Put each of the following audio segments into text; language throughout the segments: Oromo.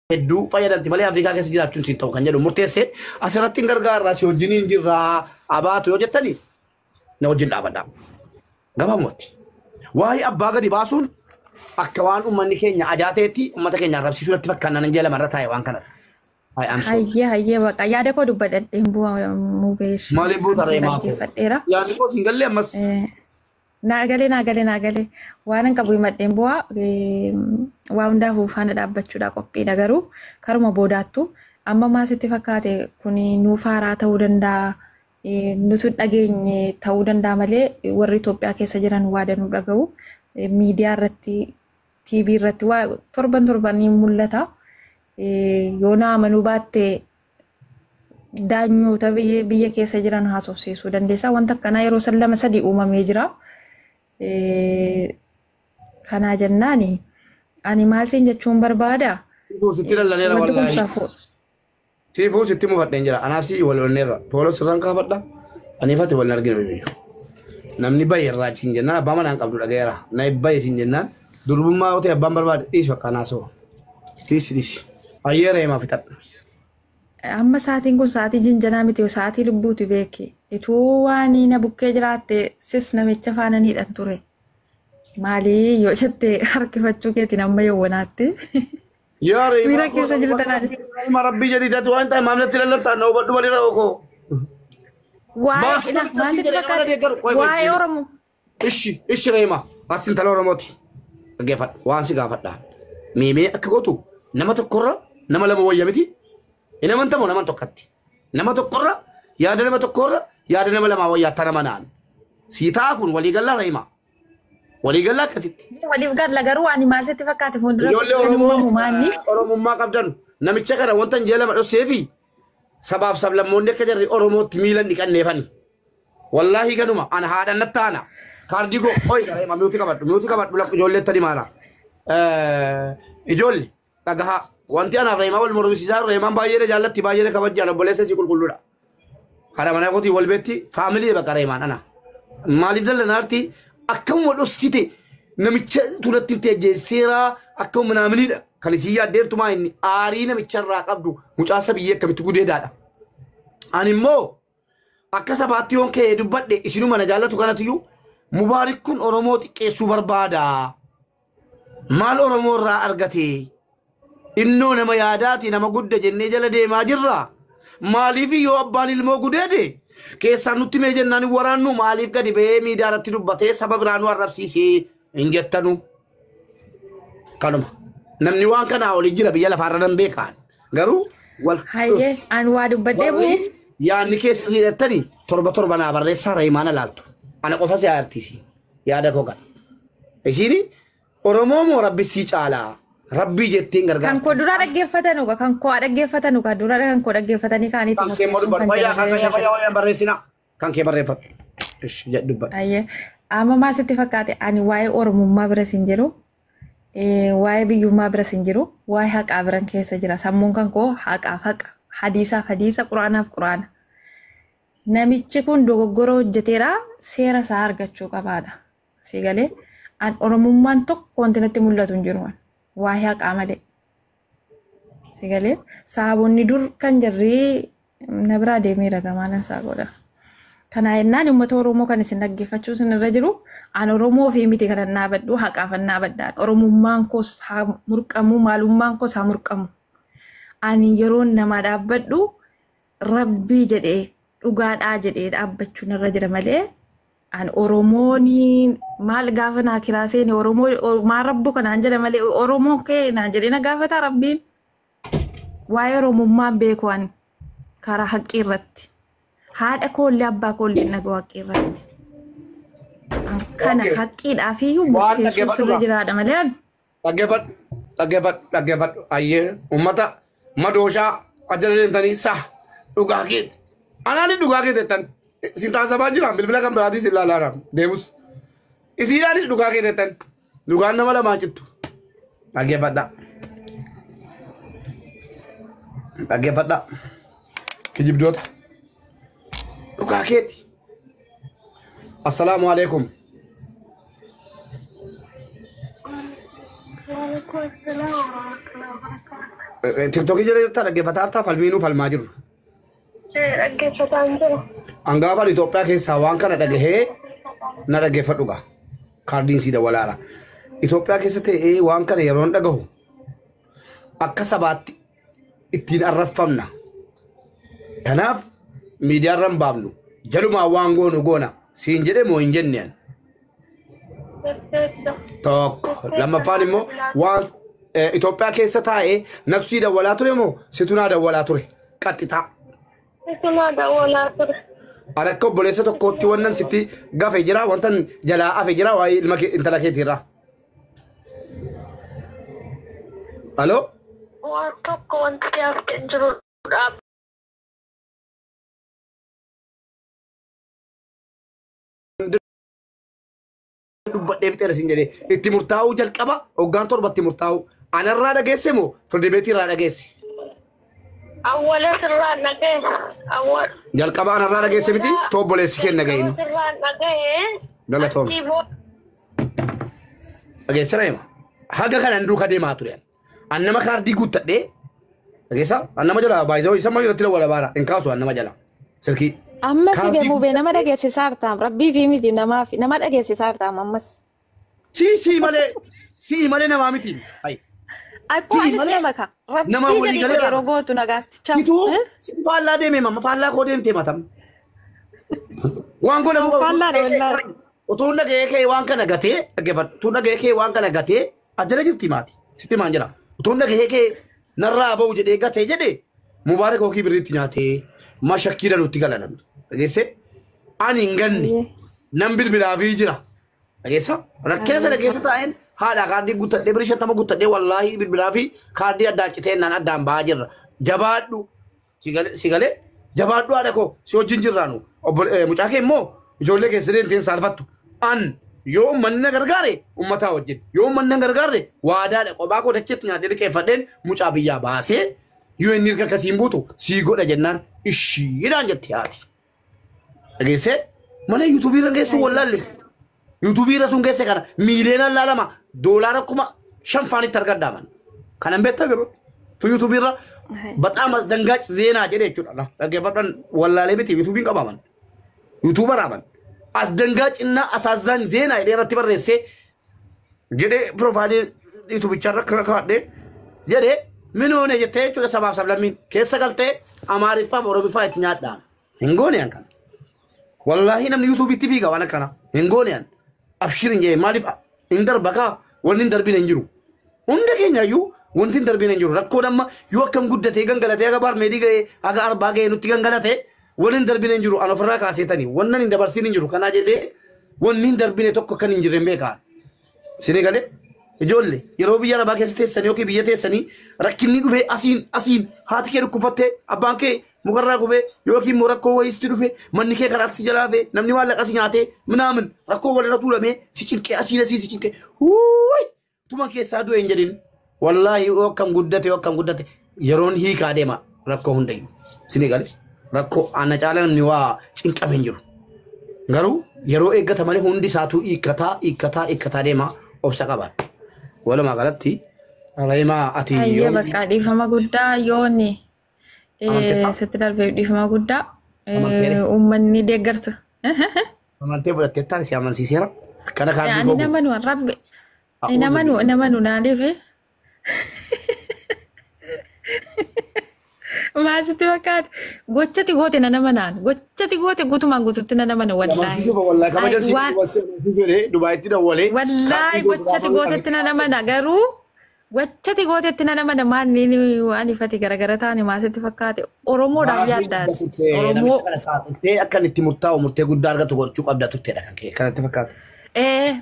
Hedduu fayyadamti malee Afrikaa keessa jiraachuun siin ta'u kan jedhu murteessee asirratti hin gargaarraa si wajjin hin jirraa abaatu yoo jettani na wajjin dhaabadhaa. Gabaabumatti. Waa'ee abbaa gadi baasuun akka waan uummanni keenya ajaa ta'etti uummata keenya arrabsiisuu natti fakkaannaan hin jala marra taa'e waan kana. I am sorry. Hayyee, hayyee, baqa yaada koo dubbadhadheen bu'aa mubeesh. Maaliif buuta ree maakoo? Dhaggeeffadheera. Yaadni koo siin galle ammas. Naa galee, naa galee, naa galee, waan hin qabu himadheen bu'aa. Waa hundaafuu faana dhaabbachuudha qophiidha, garuu karuma boodaattu amma maal sitti fakkaate? Kun nuuf haaraa ta'uu danda'a. Nutu dhageenye ta'uu danda'a malee warri Itoophiyaa keessa jiran waa danuu dhaga'u. Miidiyaa irratti, TV irratti waa torban torban ni mul'ata. Yoo na amanuu baatte daanyoota biyya keessa jiran haasofsiisuu dandeessa. Wanta akkanaa yeroo san lama sadii uumamee jira. Kanaa jennaani ani maal siin jechuun barbaada? Sitti lallaneera Wanti kun wallaahi. safuu. Siifuu sitti mufadheen jira. Anaaf si wal onneerra. Fooloo sirraan kaafadha. Aniifati wal arginu iyyuu. Namni bahe irraa siin jennaan abbaa manaan qabdu dhagayeera. Na bahe siin jennaan durbummaa yoo ta'e abbaan barbaade dhiisi bakka naasoo. Dhiisi, dhiisi. Ayyeera himaa fixadha. Amma sa'aatiin kun sa'aatii jinjanaa miti, sa'aatii lubbuuti beeki. Ituu waan na bukkee jiraatte sis namicha faana ni hidhan ture. Maalii yoo jette harkifachuu keetiin amma yawwanaatti. Yaa reemaa Miira keessa jirtan ani. Ilma rabbii jedhii taatu waan ta'e maamilatti lallattaa na hubadhu malee rakkoo. Waa'ee Baastuu ila maal akkasii sitti jedhee nama fakkaate? deeggaru. Qoy, qoy. Waa'ee Oromoo. Ishi ishi reema ati intala Oromooti. Dhaggeeffadhu, waan si gaafadha. Meemee akka gootu nama tokkorra nama lama wayya miti. Hin amantamoo nama tokkotti. Nama tokkorra yaada nama tokkorra yaada nama lamaa wayyaa tana manaan. Sii ta'a kun waliigallaa reema. Waliigallaa akkasitti. Waliif galla, garuu ani maal sitti fakkaate, fuuldura Ijoollee kan Oromoo uumamu maanni? Oromummaa qabdan namicha kana wanta hin jeelama dhoksee fi sabaaf sablammoonni akka jarri Oromootti miila hin dhiqanneefani. Wallaahi kanuma ana haadha natti aana. Kaardii koo oyi reema miuti qabadhu, miuti qabadhu, lakku ijoollee tani maana. Ijoollee dhagahaa, wanti anaaf reemaa wal mormisiisaa, reemaan baay'ee na jaallatti, baay'ee na kabajjaan, obboleessa isii qulqulluudha. Haadha manaa kootii wal beetti, faamilii bakka reemaan ana. Maaliif dallanaarti akkamuma dhoksite namicha tunatti himte ajjeesseeraa akkuma naaminiidha. Kan isii yaaddeertumaa inni aarii namicha irraa qabdu mucaa biyyee akkamitti gudeedaadha. Ani immoo akka sabaatti yoon ka'ee dubbadhe isinuma na jaallatu kanatiyyuu Mubaarik kun Oromoo xiqqeessuu barbaada. Maal Oromoo irraa argate? Innoo nama yaadaati, nama gudda jennee jala deemaa jirra. Maaliif yoo abbaan ilmoo gudeede keessaan nutti mee jennaan hin waraannu, maaliif gadi ba'ee miidiyaa irratti dubbatee saba biraa nu arrabsiisee hin jettanu? Kanuma. Namni waan kanaa olii jira biyya lafaarra nan beekaan. Garuu wal Hayyee, ani waa dubbadhee bu'u. warri yaadni keessa hidhattanii torba torba naa barreessaa, reemaan alaaltu. Ana qofa si aartisi. Yaada koo kana. Isiin Oromoo moo rabbi sii caalaa? Rabbii jetteen Kan gargaarti. koo duraa dhaggeeffatanu kan koo dhaggeeffatanu kan dura kan koo dhaggeeffatanii kaaniiti Kan kee immoo murteessuun dubbadhu. kan Fayyaa kan jedhan. fayyaa fayyaa wayyaa barreessina. Kan kee barreeffadhu. Ishi jedh dubbadhu. Hayyee, amma maal sitti fakkaate? Ani waa'ee Oromummaa bira sin jiru. Waa'ee biyyummaa bira sin jiru. Waa'ee haqaa biran keessa jira. Sammuun kan koo haqaaf haqa. Hadiisaaf hadiisa, quraanaaf quraana. Namichi kun dogoggora hojjeteera, seera isaa argachuu qabaadha. Si galee an Oromummaan tokko wanti natti mul'atu hin jiru. Waa'ee haqaa malee. Si galee saabonni dur kan jarri na biraa deemeera gamaanan isaa godha. Kana jennaan uummata Oromoo kan isin dhaggeeffachuu isin irra jiru, an Oromoo fi miti kanan dhaabadhu, haqaafan dhaabadhaan. Oromummaan koos haa murqamu, maalummaan koos haa murqamu. Ani yeroon nama dhaabbadhu rabbii jedhee, dhugaadhaa jedhee dhaabbachuun irra jira malee an Oromoon maal gaafa naa kiraa seene Oromoo maal rabbu kanaan jedha malee Oromoo kee naan jedhee na gaafata rabbiin. Waa'ee Oromummaan beeku an karaa haqqii irratti. Haadha koollee abbaa koollee nagaa haqqii irratti. An kana haqqiidhaaf iyyuu Waan murteessuu dhaggeeffadhu sirra gaa. jiraadha malee an Dhaggeeffadhu. Dhaggeeffadhu. Dhaggeeffadhu. Ayyee uummata madooshaa ajjala deemtanii sah dhugaa keeti. Anaani dhugaa keeti jettan. Isin taasifaa jiraan bilbila kan biraatis ilaalaa deemus. Isiidhaanis dhugaa keeti jettan. Dhugaan nama lamaa cittu. Dhaggeeffadhaa. Dhaggeeffadhaa. Kijibdoota. Dhugaa keeti. Assalaamu alaikum. Waalaikum assalam warahmatullahi wabarakatuh. Tiktookii jala jirta dhaggeeffataa jirtaa falmiinuu falmaa jirru. Dhaggeeffataan jira. Hangaafaan Itoophiyaa keessaa waan kana dhagahee na dhaggeeffadhu gaa. Kaardiin sii dawwalaara. Itoophiyaa keessa ta'ee waan kana yeroon dhagahu akka sabaatti ittiin arraffamna. Kanaaf miidiyaarra hin baafnu. Jalumaa waan goonu goona. Siin jedhe moo hin jenne ani? Tokko. Lammaffaan immoo waan Itoophiyaa keessa taa'ee nafsii dawwalaa ture moo situnaa dawwalaa ture? Qaxxitaa. Situnaa dawwalaa ture. Ani akka obboleessa tokkootti wannan sitti gafe jira wantan jalaa hafe jira waa'ee ilma kee intala keetiirraa. Aloo? Waan tokko wanti hafte hin jiru Dubbadhee fixeera siin jedhee itti murtaa'uu jalqaba hoggaan torba itti murtaa'uu anarraa dhageesse moo firdi beetiirraa dhageesse? Awwala sirraan dhagaye. Awwal. Jalqaba anarraa dhageesse miti too obboleessi kee hin dhagahin. Sirraan dhagaye. Galatoom. Achii booda Dhageessana hima. Haga kanan duuka deemaa ture. An nama kaardii guuttadhee dhageessa an nama jala baay'isoo isa mayyuu irratti wal baara hin kaasu an nama jala silkii. Ammas Kaardii deemuu nama dhageessisaa artaam rabbii fi miti namaaf nama dhageessisaa artaam ammas. Sii sii malee sii malee namaa miti. Ayi. Akkoo Sii anis malee nama ka nama rabbii walii jedhii galee godhe yeroo gootu nagaatti chaw. Situu si faallaa deeme mamma faallaa koo deemtee matam. Waan godhamu qabu. Faallaadha wallaahi. Utuu dhaga'ee kee waan kana gatee dhaggeeffadhu. Utuu dhaga'ee kee waan kana gatee ajjala jirti maati. Sitti maan jira. Utuu dhaga'ee kee narraa ba'u jedhee gatee jedhee mubaarak hookii birriitti nyaatee ma shakkiidha nutti gala namni. Dhageessee ani hin ganne nan bilbilaafii jira. Dhageessa rakkeessa dhageessa taa'een haadha kaardii guuttadhee birii 50 guuttadhee wallaahi bilbilaa fi kaardii addaan citee naan addaan ba'aa jirra. Jabaadhu si galee jabaadhu haadha koo si wajjin jirraanu. Mucaa kee immoo ijoollee keessa deemteen saalfattu. An yoo uummanni na gargaare uummataa wajjin yoo uummanni na gargaare waadaadha kophaa koo dacheetti nyaadhee liqeeffadheen mucaa biyyaa baasee yoo inni harka akkasiin buutu sii godha jennaan ishiidhaan jetti haati. Dhageessee malee yuutuubii irra geessuu wallaalle. Yuutuubii irra tun geesse kana miiliyoonaan laalama doolaara 5,000 faanitti argadhaaman. Kanan beektaa garuu tu yuutuubii irra baxaam asdangaach zeenaa jedhe jechuudha. Dhaggeeffadhaan wallaalee miti yuutuubiin qabaman. Yuutuubaraaman. Asdangaach innaa asaazaan zeenaa jedhee irratti barreessee jedhee piroofaayilii yuutuubichaa irra kaa'adhee jedhee minoone jettee jechuudha sabaaf sablammiin keessa galtee Amaariffaaf Oromiffaa itti nyaadhaan. Hin goone an kana. Wallaahi namni yuutuubitti fiiga waan akkana. Hin goone an. Abshir hin jee maaliif hin darba kaa wanni hin darbine hin jiru. Hunda keenya iyyuu wanti hin darbine hin jiru. Rakkoon amma yoo akkam guddatee gangalatee haga baarmeedii ga'ee haga arbaa ga'ee nutti gangalatee wanni hin darbine hin jiru. An ofirraa kaaseetanii wannan hin dabarsin hin jiru. Kanaa jedhee wanni hin darbine tokko kan hin jirre hin beekaan. Isinii galee ijoollee yeroo biyya arabaa keessa teessanii yookiin biyya teessanii rakkinni dhufee asiin asiin haati kee dhukkubfattee abbaan kee mukarraa kufee yookiin immoo rakkoo wayiisti dhufe manni kee karaatti si jalaa hafe namni maallaqa si nyaatee minaamin rakkoo walirra tuulamee si cinqee asiin asii si cinqee huuyi tuma keessaa du'e hin jedhin wallaahi yoo akkam guddate yoo akkam guddate yeroon hiikaa deema rakkoo hundayyuu isinii galee rakkoo ana caala namni waa cinqame hin jiru. Garuu yeroo eeggata malee hundi isaatuu hiikkataa hiikkataa hiikkataa deema obsa qaban. Walumaa galatti Reemaa ati Ayyee yoo bakka dhiifama guddaa yoonni amanteetta sitti darbeef dhiifama guddaa amanteere uummanni deeggartu. amantee fudhatteettaan si amansiiseera. Akkana kaardii Ani koo nama nu rabbi a'uuzu nama nu billahi. nama nu naaliif maasitti fakkaate gochati goote na nama naan gochati goote guutumaan guututti na nama na wallaahi. Amansiisuuf wallaahi kabaja si Waan amansiisuu jedhee Dubaayitti dawwalee wallaahi kaardii koo gochati gaafa gootetti na nama na garuu gochati gootetti na nama na maanni waan ifati garagara taane maasitti fakkaate Oromoodhaaf baasii yaaddaati. qabda turte Oromoo namicha kana saaxiltee akka inni itti murtaa'u murtee guddaa argatu gochuu qabda turteedha kan kee kanatti fakkaata.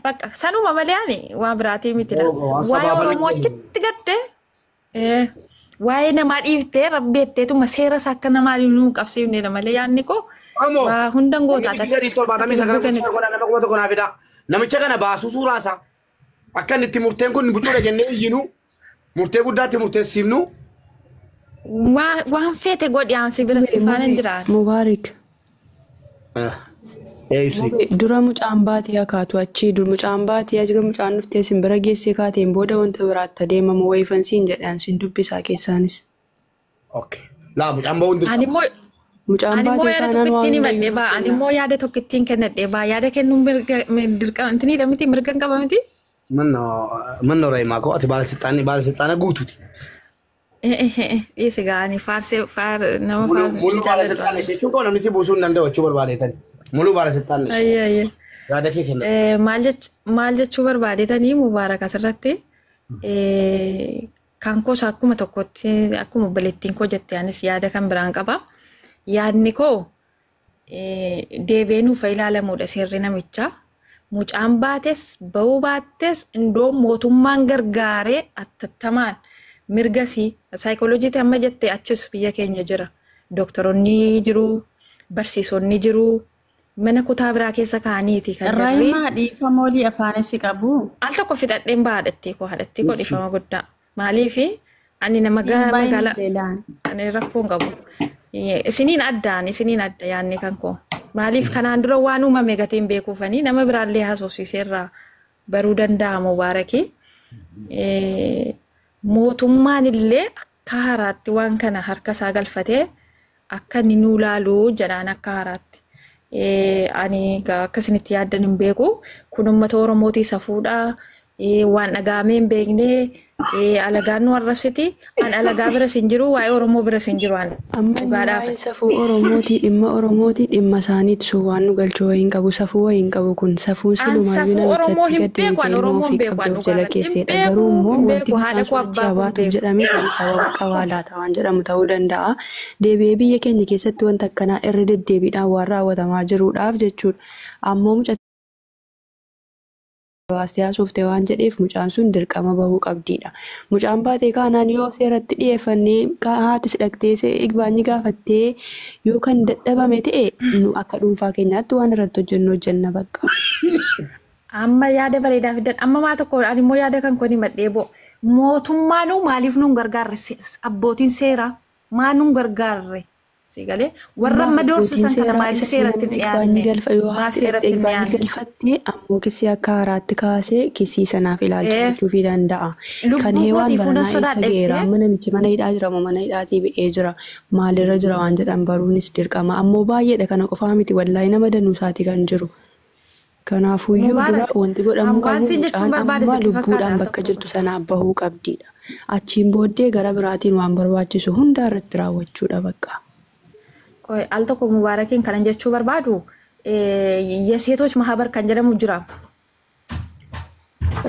Bakka sanuma malee ani waan biraatii miti la. Waan Waa'ee sabaa Oromoo bal'aa achitti gatte waa'ee namaa dhiiftee rabbeetteetuma seera isaa akka namaa nuu qabsiifnedha malee yaadni koo Oromoo waa hundan gootaa namni 379 lubbuu kennitu. bulchaa godhaa nama 1000 naa fidaa. Namicha kana baasuu suuraa isaa akka inni itti murteen kun bucuudha jennee iyyinu murtee guddaatti murteessifnu Waan feete godhi aan si bira si faana hin jiraatu. Mubaarik. Yusri. Dura mucaan baatee akaatu achii dur mucaan baatee achi mucaan dhuftee sin bira geessee kaateen booda wanta biraatti adeemamu wayifansiin jedhan sin dubbisaa keessaanis. Okay. Laa mucaan ba'uun Ani dirqama. immoo Mucaan ani immoo baatee yaada kaanaan waan tokkittiin hundayyuu himadhee baa. Ani immoo yaada tokkittiin kennadhee baa. Yaada kennuun mirga dirqama intiniidha miti mirga hin qaba miti. Mannoo Reemaa koo ati baalasixaana guutuuti. Dhiisi gaanii faarsee faar nama Muluu faarsee muluu jaalladhu. baalasixaana jechuun koo namni si buusuu hin danda'u jechuu barbaadeetani. Muluu baalasixaana Ayyee ayyee. yaada kee kenna. Maal jechuu barbaadetanii Mubaarak asirratti kan koos akkuma tokkotti akkuma obboleettiin koo jette anis yaada kan biraan qaba. Yaadni koo deebi'ee nuuf ilaalamuudha seerri namichaa. Mucaan baates ba'uu baattes indoo mootummaan gargaaree attattamaan mirgasii saayikolojiitti amma jette achis biyya keenya jira. Doktoroonni jiru, barsiisonni jiru, mana kutaa biraa keessa kaa'aniiti kan jarri. Raayimaa dhiifama olii afaanis qabu. Al tokko fixadheen ba'a haadhattii koo dhiifama guddaa. Maaliifi ani nama magaalaa ani rakkoo hin qabu. Isiniin addaan isiniin adda yaadni kan koo. Maaliif kanaan dura waan uumame gatiin beekuufanii nama biraallee haasofsiiseerraa baruu danda'a Mubaarakii. Mootummaan illee akka haaraatti waan kana harka isaa galfatee akka inni nuu laaluu jedhaan akka haaraatti. Ani egaa akka isinitti yaaddan hin beeku. Kun uummata Oromootii safuudha. Waan dhagahamee hin beekne alagaan nu arrabsiti. An alagaa biras hin jiru, waa'ee Oromoo biras hin jiru. An Amma inni dhugaadhaaf. waa'ee safuu Oromootii dhimma Oromootii dhimma isaaniitu sun waan nu galchu wayii hin qabu safuu wayii hin qabu kun safuun An silumaayyuu safuu Oromoo namichatti hin gad beeku, an deebitee ilmoo Oromoo hin ofii beeku, an qabdu of jala dhugaadhaaf. Hin keesseedha. beeku, Garuu immoo hin wanti beeku, haadha mucaan koo sun achi abbaa koo hin habaatuuf beeku. jedhamee kun sababa qabaa laata waan jedhamu ta'uu danda'a. Deebi'ee biyya keenya keessatti wanta akkanaa irra deddeebiidhaan waan raawwatamaa jiruudhaaf jechuudha. Ammoo mucaa baastee haasofte waan jedheef mucaan sun dirqama bahuu qabdiidha. Mucaan baatee kaanaan yoo seeratti dhiyeeffannee haatis dhaqxee igbaanyi gaafattee yoo kan dadhabame ta'e nu akka dhuunfaa keenyaatti waan irratti hojjennu hojjenna bakka. Amma yaada bareedaa fidan. Amma maa tokko ani immoo yaada kan koo himadhee bo'o. Mootummaanuu maaliif nuun gargaarre abbootiin seeraa maa nuun gargaarre? Si galee warra Amma amma abbootiin doorsisan kana seeraa maaliif isa seeratti namni hin igbaanyi dhiyaanne? galfa yoo Maaf haati dhaqxee seeratti hin igbaanyi dhiyaanne? galfattee ammoo kisii akka haaraatti kaasee kisii sanaaf ilaalcha gochuufii danda'a. Kan Lubbuu heewaan kootiif fuula baranaa eessa sodaadha ga'eera? jettee Amma namichi mana hidhaa jira moo mana hidhaatii ba'ee jira? Maalirra jira waan jedhan baruunis dirqama. Ammoo baay'eedha kana qofaa miti wallaahi nama danuu isaati kan jiru. Kanaafuyyuu dura Mubaarak wanti godhamuu waan qabu siin jechuun mucaan barbaade amma sitti fakkaata lubbuudhaan al bakka tokko jirtu sanaa bahuu qabdiidha. Achiin booddee gara biraatiin waan barbaachisu hunda irratti raawwachuudha bakka. Qoy al tokko Mubaarakiin kanan jechuu barbaadu የሴቶች ማህበር kan jedhamu jira.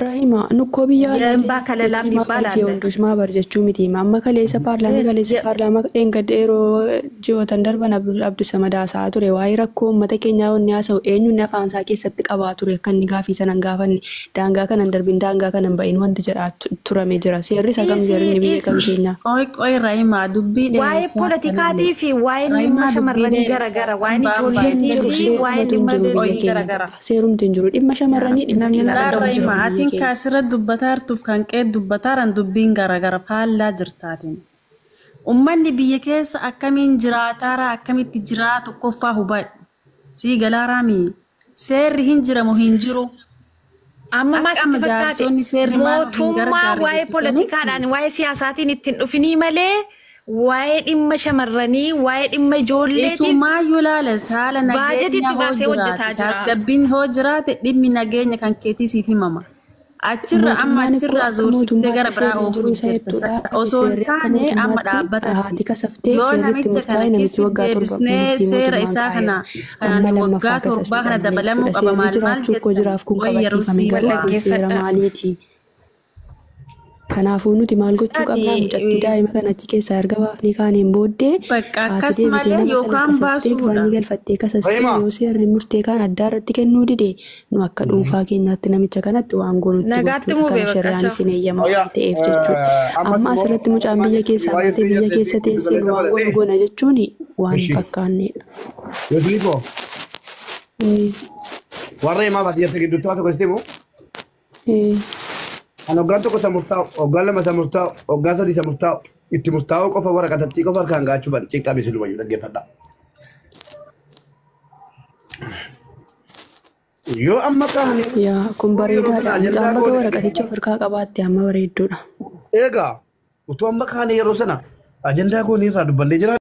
Rahima nukkoo biyya alaa የእምባ deemtee ከለላ ሴቶች የሚባል ማህበር አለ። የወንዶች ማህበር jechuu miti. Amma kaleessa paarlaamaa kaleessa paarlaamaa dheengadda yeroo ji'ootan darban Abduu Samad haasa'aa ture. Waa'ee rakkoo uummata keenyaa wanni haasa'u eenyuun afaan isaa keessatti qabaa ture akka inni gaafii sanan gaafanne daangaa kanan darbin daangaa kanan ba'in wanti jedhaa turame jira. Seerri isa kam Dhiisii seerri biyya dhiisii kam keenyaa? Qoy qoy Raayimaa dubbii waa'ee dheeressaa kanallee. poolitikaatii fi waa'ee dhimma Raayimaa dubbii shamarranii dheeressaa garagara kan waa'een Hin ijoolleetii jiru fi waa'een seerumatu hin dhimma jiru biyya ijoollee keenya garagara. bakka. Seerumti hin jiru. Dhimma shamarranii dhimma Namni dhiiraa Laa danda'u hin jiru Raayimaa biyya atiin keenya. kaasirra dubbataartuuf kan qe'ee dubbataaran dubbiin garagara faallaa jirtaatiin. Uummanni biyya keessa akkamiin jiraataaraa akkamitti jiraa tokkoffaa hubadhu. Sii galaaraami. Seerri hin jiramu hin jiru. Amma maa Akka sitti amma fakkaate jaarsonni seerri maal hin mootummaa gargaarre waa'ee jettu sanitti poolitikaadhaan waa'ee siyaasaatiin ittiin dhufinii malee waa'ee dhimma shamarranii waa'ee dhimma ijoolleetiif Isumaayyuu laala haala baajetii nageenya itti hoo baasee hojjetaa jiraate jira. tasgabbiin hoo jiraate dhimmi nageenya kan keetii siif himama. Achirra amma Mootummaan ikkoo achirraa akka zoorsiftee gara mootummaatti biraa seerri oofuu jiru isa jirta. hedduudha. Osoo hin Seerri akka taane amma mootummaatti dhaabbatatti haati kasaftee yoo seerri itti namicha murtaa'e kana namichi keessi waggaa 7 deebisnee murtii seera mootummaan isaa kaa'eera. kana Amma kan lammaffaa waggaa 7 kana kasasuudhaan dabalamuu jechuudha. qaba Seerri maal maal jiraachuu koo jettan jiraaf kun wayya qabachiifame rusii garuu bu'aa. kun seera Dhaggeeffadha. maaliiti? Kanaafuu nuti maal gochuu qabnaa? Mucattii daa'ima kana achi keessaa erga baafnee kaaneen booddee Bakka haati akkas deebitee malee nama sana yookaan kasaftee baasuudha. gbaanyi galfattee kasastee Reema. yoo seerri murtee kaan addaa irratti kennuu dide nu akka dhuunfaa keenyaatti namicha kanatti waan goonutti Nagaatti gochuudha. muubee Kana shari'aan bakka isin eeyyama Oyaa waan ta'eef jechuudha. ammas Amma immoo asirratti mucaan biyya keessaa waa'ee baatee biyya keessa teessee nu waan goonu goona jechuun waan hin Ishii. fakkaannedha. Yosliifoo warra himaa baadiyyaatti gidduutti waa tokko sitti himu. Kan hoggaan tokko isa murtaa'u, hoggaan lama isa murtaa'u, hoggaan sadii isa murtaa'u, itti murtaa'uu qofa waraqatatti qofa harkaan gaachuu ban cinqaa miti lubayyuu dhaggeeffadha. Yoo amma kaane Yaa kun yeroo sana bareedaadha. ajandaa Mucaan baga goone waraqaticha of harkaa qabaatte amma bareedduudha. Egaa utuu amma kaane yeroo sana ajandaa goone irraa dubbannee jira.